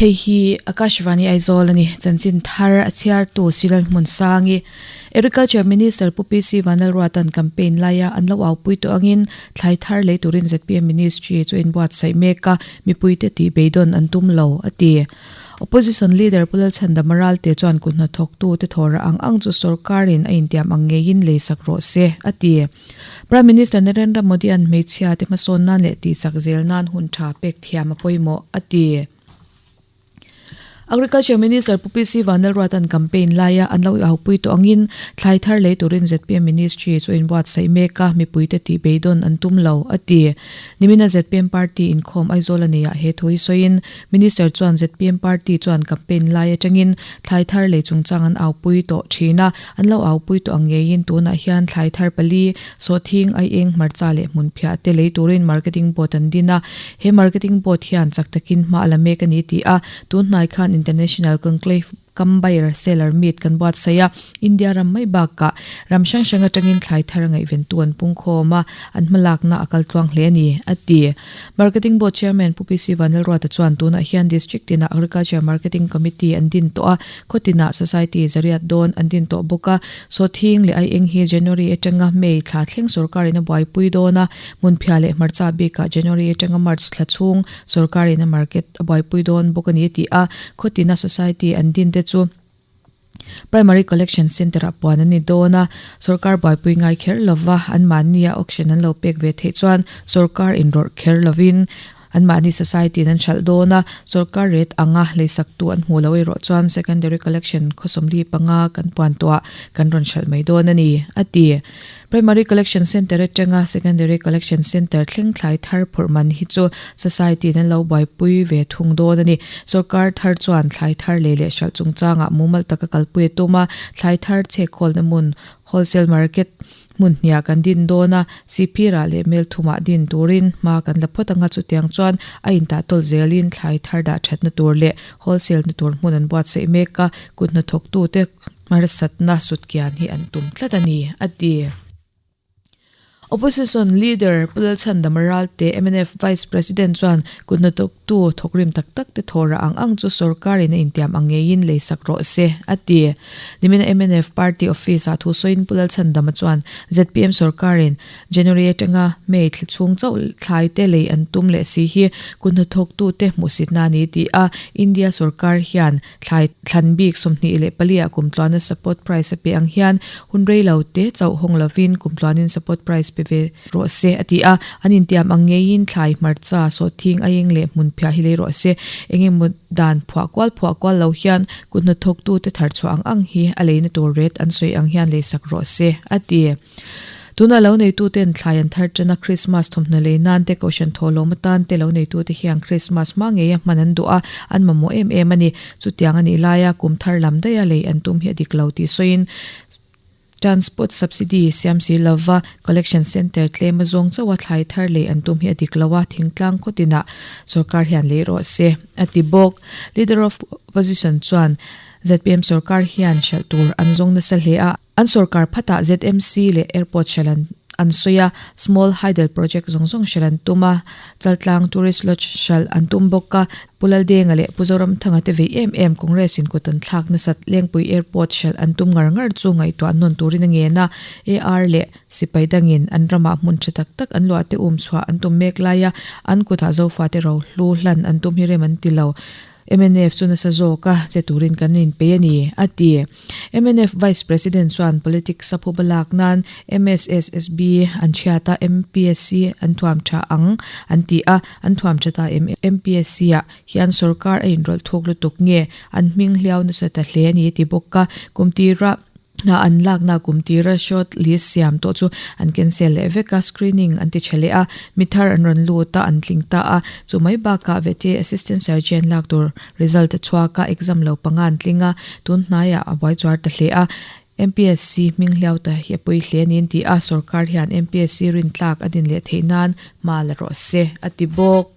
Hei hi Akashvani Aizawl a ni. Chanchin thar a chhiartu Silal Hmunsangi, Agriculture Minister Pu PC Vanlalruata'n campaign laia an lo aupui tawh angin thlai thar lei turin zpm Ministry chu inbuatsaih mek a, mipuite tih beidawn an tum lo, a ti. Opposition Leader Pu Lalchhandama Ralte chuan kut hnathawktute thawhrah ang ang chu sorkarin a intiam ang ngeiin leisak rawh se, a ti. Prime Minister Narendra Modi-a'n hmeichhia te hmasawn nan leh tihchak zel nan hun tha pek thiam a pawimawh, a ti. Agriculture Minister Pu PC Vanlalruata'n campaign laia an lo aupui tawh angin thlai thar lei turin zpm Ministry chu a inbuatsaih mek a, mipuite tih beidawn an tum lo, a ti. Nimina zpm party inkhawm Aizawl a neiah he thu hi sawiin Minister chuan zpm party chuan campaign lai atangin thlai thar lei chungchang an aupui tawh thin a, an lo aupui tawh ang ngeiin tunah hian thlai thar pali, sawhthing, aieng, hmarcha leh hmunphiah te lei turin marketing board an din a, he marketing board hian chak takin hma a la mek a ni tih a, tun hnai khan International Conclave Kam Buyer Seller Meet kan buatsaih a, India ram mai bakah ram hrang hrang atangin thlai thar ngaihventu an pung khawm a, an hmalakna a kal tluang hle a ni, a ti. Marketing Board Chairman Pu PC Vanlalruata chuan tunah hian District tinah Agriculture Marketing Committee an din tawh a, khaw tinah Society zariat dawn an din tawh bawk a, Sawthing leh Aieng hi January atanga May thla thleng sorkarin a buaipui dawn a, Hmunphiah leh hmarcha bikah January atanga March thla chhung sorkarin a market a buaipui dawn bawk a ni a ti a, khawtina society an din te chu Primary Collection Centre ah puan an ni dawn a, sorkar buaipui ngai kher lova anmahnia auction an lo pek ve theih chuan sorkar inrawrh kher lovin anmahni society in an hralh dawn a, sorkar rate anga leisaktu an hmuh loh erawh chuan Secondary Collection khawsawmli panga kan puan tawhah kan rawn hralh mai dawn a ni, a ti. Primary Collection Centre atanga Secondary Collection Centre thleng thlai thar phurh man hi chu Society in an lo buaipui ve thung dawn a ni. Sorkar thar chuan thlai thar lei leh hralh chungchangah mumal taka kalpui a tum a, thlai thar chhekkhawlna hmun, wholesale market, hmun hniah kan din dawn a, Sihphirah leh Melthumah din turin hma kan la phawt anga chutiang chuan a intahtawlh zelin thlai thar dah thatna tur leh wholesale na tur hmun an buatsaih mek a, kut hnathawktute Hmarsatna sutkian hi an tum tlat a ni, a ti. Opposition Leader Pu Lalchhandama Ralte, mnf Vice President chuan kuthnatawktu thawkrim tak tak te thawhrah ang ang chu sorkarin a intiam ang ngeiin leisak rawh se, a ti. Nimina mnf Party Office-ah thu sawiin Pu Lalchhandama chuan zpm sorkarin January atanga May thla chhung chauh thlai te lei an tum leh si hi kuthnathawktute hmuhsitna a ni tih a, India sorkar hian Thlai thlan bik 24 ah kum tluana support price a pe ang hian hun rei lo te chauh hawng lovin kum tluanin support price pe ve rawh se a ti a. An intiam ang ngeiin thlai hmarcha, sawhthing, aieng leh hmun phiah hi lei rawh se. Eng emaw dan phuah kual phuah kual lo hian kut hnathawktute tharchhuah ang ang hi a leina tur ret an sawi ang hian leisak rawh se a ti. Tuna lo neituten thlai an thar ṭan a, Krismas thawmhnaw lei nan te, Kohhran thawhlawm atan te lo neitute hian Krismas hma ngeia hman an duh a, an mamawh em em a ni. Chutiang a nih laia kum thar lam daiha lei an tum hi a dik lo tih sawiin Transport Subsidy siam si lova Collection Centre tlem a zawng chauh a thlai thar lei an tum hi a dik lo a, thingtlang khaw tinah sorkar hian lei rawh se, a ti bawk. Leader of Opposition chuan zpm sorkar hian hralh tur an zawng nasa hle a, An sorkar phatah ZMC leh Airport hralh an an sawi a, Small Hydel Project zawng zawng hralh an tum a, Chaltlang Tourist Lodge hralh an tum bawk a, Pu Laldenga leh Pu Zoramthanga te vei em em Congress in kut an thlak nasat Lengpui Airport hralh an tum ngar ngar chu ngaihtuah nawn turin a ngen a, AR leh Sipai dangin an ramah hmun tha tak tak an luah te um chhuah an tum mek lai a, an kutah Zofate rohlu hlan an tum hi rem an ti lo. Mnf chu nasa zawk a, che turin kan inpei a ni, a ti. Mnf Vice President chuan politics a phuba lak nan MSSSB an chhiat a, MPSC an thuam tha ang an ti a, an thuam tha ta em? MPSC ah hian sorkar a inrawlh thuk lutuk nge an hming hliau nasa ta hle a ni, ti bawk a, kum tira Hna an lakna kum tira short list siam tawh chu an cancel leh vek a, screening an ti tha leh a, mi thar an rawn lut a, an tling ta a. Chu mai bakah vete assistant surgeon lak tur result a chhuak a, exam lo panga an tling a, tun hnaiah a buai chuar ta hle a. MPSC hming hliau ta hi a pawi hle a ni an ti a, sorkar hian MPSC rintlak a din leh theih nan hma la rawh se, a ti bawk.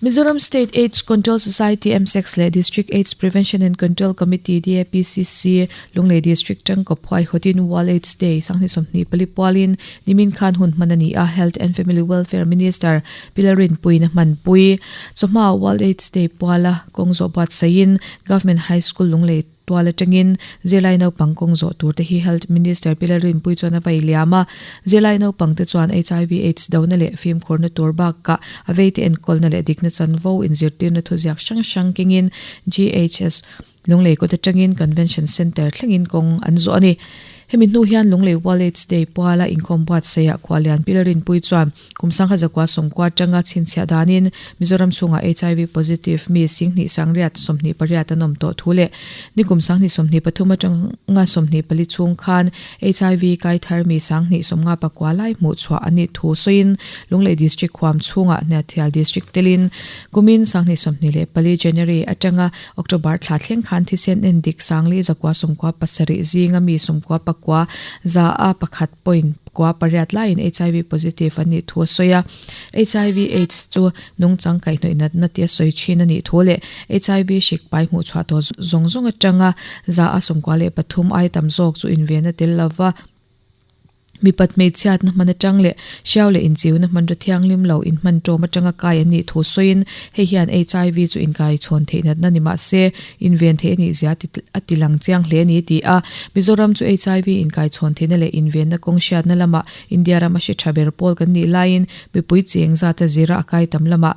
Mizoram State Aids Control Society, MSACS, leh District Aids Prevention and Control Committee, DAPCC, Lunglei District tangkaw phuai hawtin World Aids Day sanghnih 24 pualin nimin khan hun hman a ni a, Health and Family Welfare Minister Pi Lalrinpuiin a hmanpui. Chawhma World Aids Day puala kawng zawh buatsaihin Government High School Lunglei Tual atangin zirlai naupang kawng zawh tur te hi Health Minister Pi Lalrinpuii chuan a vai liam a. Zirlai naupang te chuan HIV Aids dona leh fimkhurna tur bakah a veite enkawlna leh dikna chanvo inzirtirna thuziak hrang hrang kengin GHS Lunglei kawt atangin Convention Centre thlengin kawng an zawh a ni. Hemi hnu hian Lunglei World Aids Day puala inkhawm buatsaihah Khualian Pi Lalrinpuii chuan Kum sangha zakua sawmkua atanga chhinchhiah danin Mizoram chhungah HIV positive mi singhnih sangriat 28 an awm tawh thu leh nikum sanghnih 23 atanga 24 chhung khan HIV kai thar mi sanghnih sawmnga pakua lai hmuh chhuah a nih thu sawiin Lunglei District huam chhungah Hnahthial District telin kumin sanghnih 24 January atanga October thla thleng khan thisen endik sangli zakua sawmkua pasarih zinga mi sawmkua pakua za a pakhat point kua pariat laiin HIV positive an nih thu a sawi a. HIV AIDS chu nungchang kaihhnawih natna tia sawi thin a nih thu leh HIV hrik pai hmuh chhuah tawh zawng zawng atanga za a 93 ai tam zawk chu inven a tel lova. Mipat hmeichhiatna hman atang leh hriau leh inchiuna hmanraw thianghlim lo inhman tawm atanga kai an nih thu sawiin hei hian HIV chu inkaichhawn theih natna ni mah se inven theih a nih zia a ti lang chiang hle a ni ti a. Mizoram chu HIV inkaichhawn theihna leh invenna kawng hriatna lamah India rama hri tha ber pawl kan nih laiin mipui cheng zata zira a kai tam lamah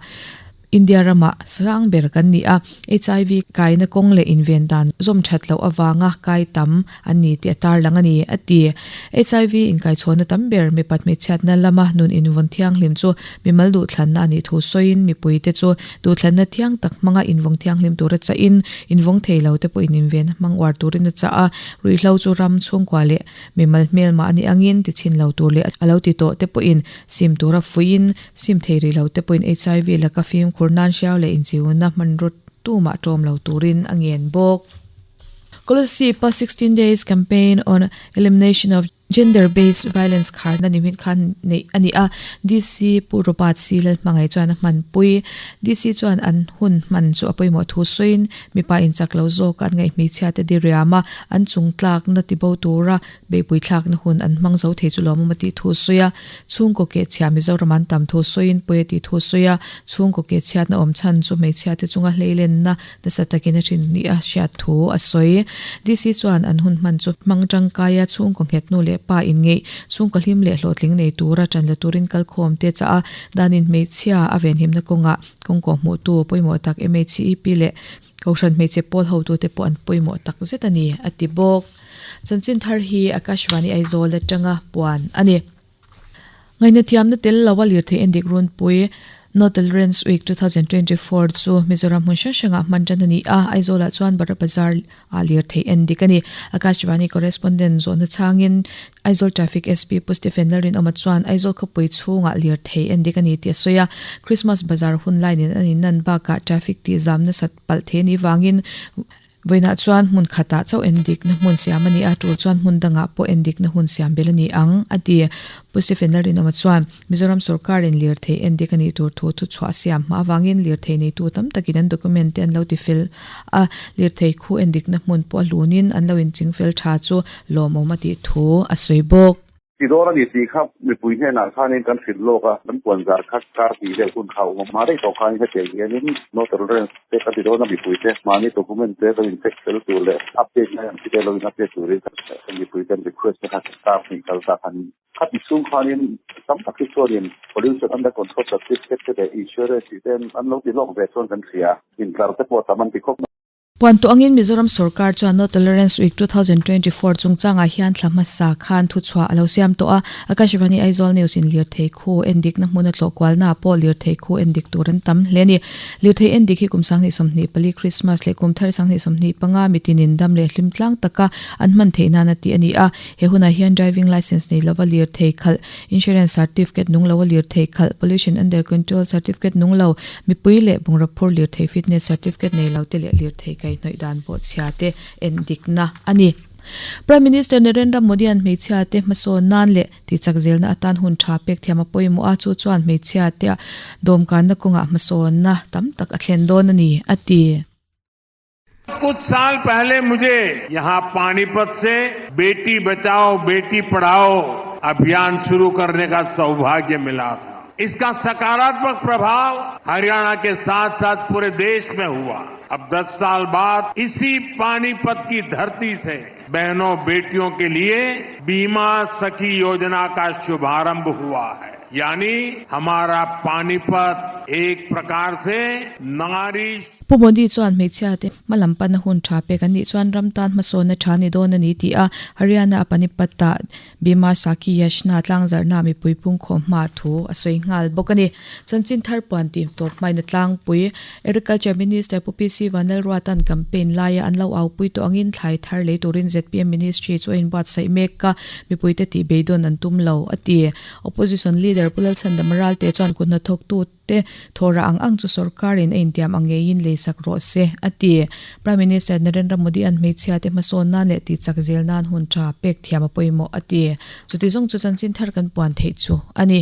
India ramah sang ber kan ni a. HIV kaina kawng leh inven dan zawm that loh avanga kai tam an ni tih a tarlang a ni, a ti. HIV inkaichhawnna tam ber mipat hmeichhiatna lama nun invawn thianghlim chu mimal duhthlanna a nih thu sawiin mipuite chu Duhthlanna thiang tak hmanga invawng thianghlim tura chahin, invawng thei lo te pawhin invenna hmang uar turin a chah a, ruihhlo chu ram chhungkua leh mimal hmelmah a nih angin tichhin lo tur leh a lo ti tawh te pawhin sim tura fuihin, sim thei rih lo te pawhin HIV laka fimkhur nan hriau leh inchiuna hmanraw tumah ṭawm lo turin a ngen bawk. Kolosip-a 16 Days Campaign on Elimination of Gender Based Violence kharna ni hmin khan neih a ni a, DC Pu Robert C. Lalhmangaih chuan a hmanpui. DC chuan an hun hman chu a pawimawh thu sawiin, mipa inchak lo zawk an ngaih hmeichhia te diriam a, an chung tlakna tibo tura beihpui thlakna hun an hmang zo thei chu lawmawm a tih thu sawi a. Chhungkaw kehchhia Mizoram an tam thu sawiin pawi a tih thu sawi a, chhungkaw kehchhiatna awm chhan chu hmeichhia te chunga hleilenna Nasa takin a hrin ni a hriat thu a sawi. DC chuan an hun hman chu hmang tangkaia chhungkaw nghet nu leh pa inngeih, chhungkaw hlim leh hlawhtling nei tura tan la turin kalkhawm te chah a, danin hmeichhia a venhimna kawngah kawngkaw hmuhtu pawimawh tak MHEP leh Kohhran hmeichhe pawl hotute pawh an pawimawh tak zet a ni, a ti bawk. Chanchin thar hi Akashvani Aizawl atanga puan a ni. Ngaihna thiamna tel lo a lirthei endik runpui No Tolerance Week 2024 chu Mizoram hmun hrang hrangah hman tan a ni a, Aizawlah chuan Bara Bazar ah lirthei endik a ni. Akashvani correspondent zawhna chhangin Aizawl Traffic SP Pu Stephen Lalrinawma chuan Aizawl khawpui chhungah lirthei endik a ni tih a sawi a, Christmas Bazar hun lai nen an innan bakah traffic tihzam nasat palh thei a nih vangin Vawiinah chuan hmun khatah chauh endikna hmun siam a ni a, tul chuan hmun dangah pawh endikna hun siam belh a ni ang, a ti. Pu Stephen Lalrinawma chuan, Mizoram sorkarin lirthei endik a nih tur thu thuchhuah a siam hma avangin lirthei neitu tam takin an document te an lo tifel a, lirthei khu endikna hmun pawh a hlunin an lo inchingfel tha chu lawmawm a tih thu a sawi bawk. Ti dawn a ni tih kha mipui hnenah khanin kan hrilh lawk a, kan puan zar kha kar tih vel hun kha a awm a, hma daih tawh khanin hetiang hianin no tolerance te kan ti dawn a, mipuite mahni document te kan in check fel tur leh update lai ang chi te lo in update turin mipui ten request te kha kar hnih kal ta khanin khati chhung khanin tam tak hi chuanin pollution under control certificate te leh insurance tih te an lo ti lawk ve chuan kan hria, intlar te pawh tam an ti khawp mai. Puan tawh angin Mizoram sorkar chuan No Tolerance Week 2024 chungchangah hian thla hmasa khan thuchhuah a lo siam tawh a. Akashvani Aizawl News in lirthei khu endikna hmun a tlawh kualnaah pawh lirthei khu endik tur an tam hle a ni. Lirthei endik hi kum 2024 Christmas leh kum thar 2025 mitinin dam leh hlim tlang taka an hman theih nana tih a ni a. He hunah hian driving licence nei lova lirthei khalh, insurance certificate nung loa lirthei khalh, pollution under control certificate nung lo, mipui leh bungraw phur lirthei fitness certificate nei lo te leh lirthei kaihhnawih dan bawhchhia te en dikna a ni. Prime Minister Narendra Modi-a'n hmeichhia te hmasawn nan leh tihchak zelna atan hun tha pek thiam a pawimawh a, chu chuan hmeichhia te dawmkanna kawngah hmasawnna tam tak a thlen dawn a ni, a ti. कुछ साल पहले मुझे यहां पानीपत से बेटी बचाओ बेटी पढ़ाओ अभियान शुरू करने का सौभाग्य मिला था। इसका सकारात्मक प्रभाव हरियाणा के साथ साथ पूरे देश में हुआ। अब 10 साल बाद इसी पानीपत की धरती से बहनों बेटियों के लिए बीमा सखी योजना का शुभारंभ हुआ है। यानी हमारा पानीपत एक प्रकार से नारी Pu Modi chuan hmeichhia te hma lam pana hun tha pek an nih chuan ram tan hmasawnna tha ni dawn a ni tih a, Haryana a Panipat ah Bima Sakhi Yashna tlangzarhna mipui pungkhawm hma thu a sawi nghal bawk a ni. Chanchin thar puan tih tawp hmain a tlangpui Agriculture Minister Pu PC Vanlalruata'n campaign laia an lo aupui tawh angin thlai thar lei turin zpm Ministry chu a inbuatsaih mek a, mipuite tih beidawn an tum lo, a ti. Opposition Leader Pu Lalchhandama Ralte chuan kut hnathawktu te thawhrah ang ang chu sorkarin a intiam ang ngeiin leisak rawh se, a ti. Prime Minister Narendra Modi-a'n hmeichhia te hmasawn nan leh tihchak zel nan hun tha pek thiam a pawimawh, a ti. Chuti zawng chu chanchin thar kan puan theih chu a ni.